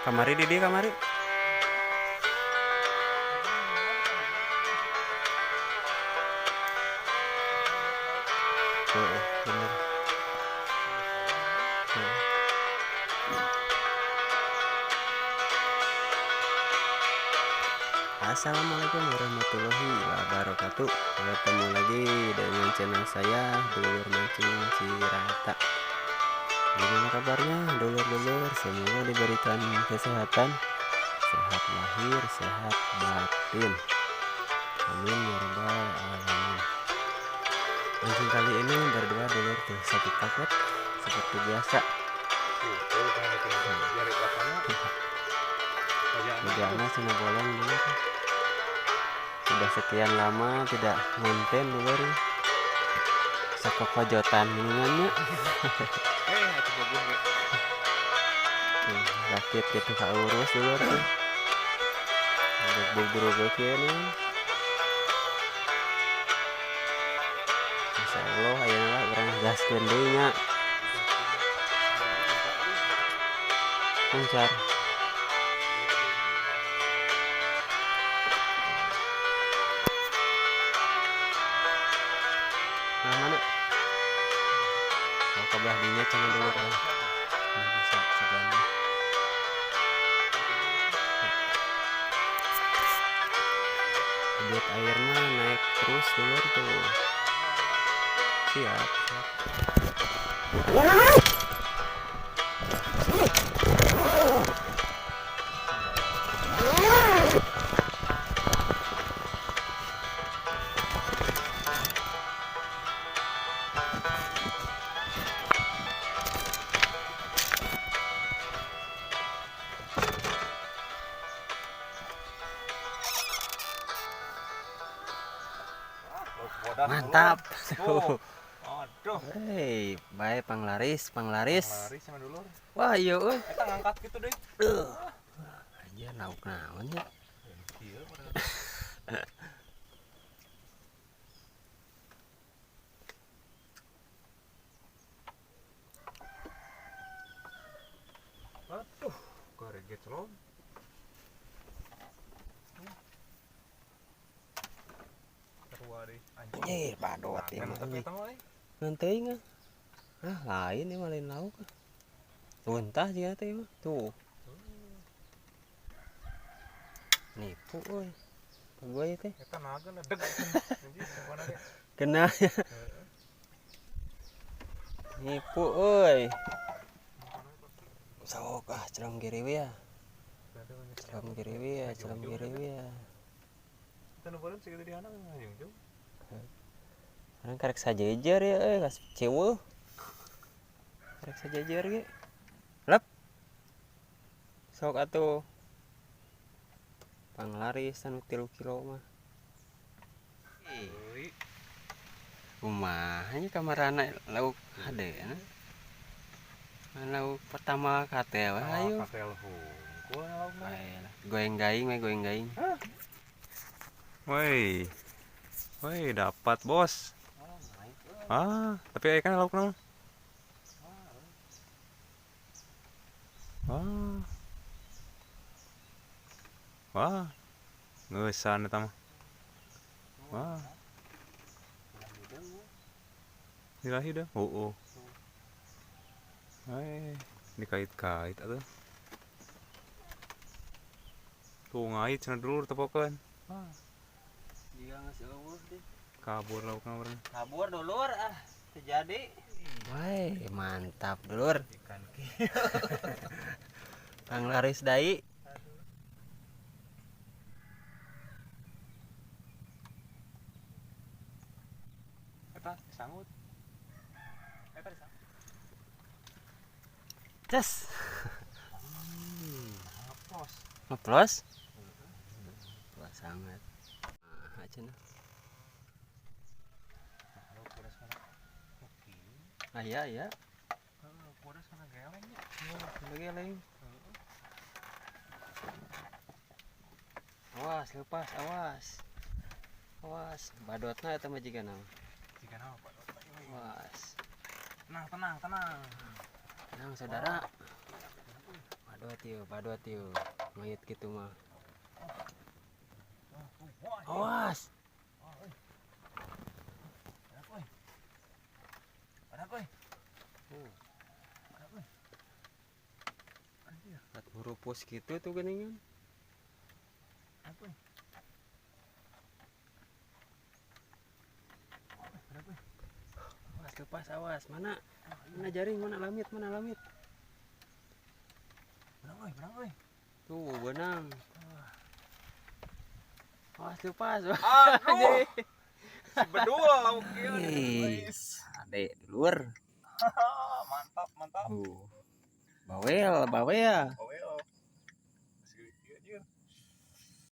Kamari di dia kamari. Oh, bener. Assalamualaikum warahmatullahi wabarakatuh. Ketemu lagi dengan channel saya, Dulur Mancing Cirata. Gimana kabarnya dulur-dulur? Semoga diberikan kesehatan, sehat lahir, sehat batin. Amin ya rabbal alamin. Mancing kali ini berdua dulur tuh, satu paket seperti biasa. Bejana cina bolong dulur. Sudah sekian lama tidak ngonten dulur. Sakokojotan minumannya. Rakit gitu kak urus dulur tuh. Bubur-bubur kieu. Masya Allah, ayeuna lah urang gaskeun deui nya. Lancar. Nah, mana? Oh, kebelah dinya cenah dulur ah. Bisa segala. Debit air mah naik terus dulur tuh. Siap, siap. Mantap. Oh. Aduh. Hei, bae panglaris, panglaris. Panglaris sama dulur. Wah, iya euy. Eta ngangkat gitu deh. Anjir lauk naon ya? Aduh, kareget celon. Anjir, badot ieu mah. Ngan teuing ah. Ah, lain ieu mah, lain lauk. Runtah jiga teh mah. Tuh. Nipu euy. Gue ieu teh. Eta naga deg. Anjir, kena. Nipu euy. Sok ah celam kiri we ya. Celam kiri we ya, celam kiri we ya. Eta nu beureum segitu di anak ngajungjung. Orang karek sajejer ya euy, kas ceweuh. Karek sajejer ge. Lep. Sok atuh. Panglaris anu 3 kilo mah. Kumaha nya kamarana lauk hadena. Lauk pertama katel we hayu. Katel hungkul laukna. Goeng gaing we, goeng gaing. Woi. Woi, dapat bos. Ah, tapi ikan lauk naon? Wah. Wah. Ngeusan eta mah. Wah. Ilahi dah. Oh, oh. Hai, dikait-kait atuh. Tuh ngait cenah dulur tepokeun. Wah. Dia geus eueuh deh. Kabur laukna urang. Kabur dulur ah, terjadi. Woi, mantap dulur. Ikan kieu. Panglaris dai. Eta disanggut. Eta disanggut. Ces. Ngeplos. Ngeplos? Wah, sangat. Ah, cenah. Ah iya iya. Heeh, bodas kana geleng nya. Kana geleng. Awas, lepas, awas. Awas, badotna eta mah jiga naon? Jiga naon badotna ieu? Awas. Tenang, tenang, tenang. Tenang, saudara. Badot yeuh, badot yeuh. Ngait kitu mah. Awas. Badak euy. Badak euy. Badak euy. Anjir, At hurupus gitu tuh geuningan. Badak euy. Badak euy. Awas lepas, awas. Mana? Mana jaring, mana lamit, mana lamit. Beunang euy, beunang euy. Tuh, beunang. Awas lepas. Aduh. Bedul lauk ieu. Hei. Ade, dulur. Mantap, mantap. Bawel, bawel.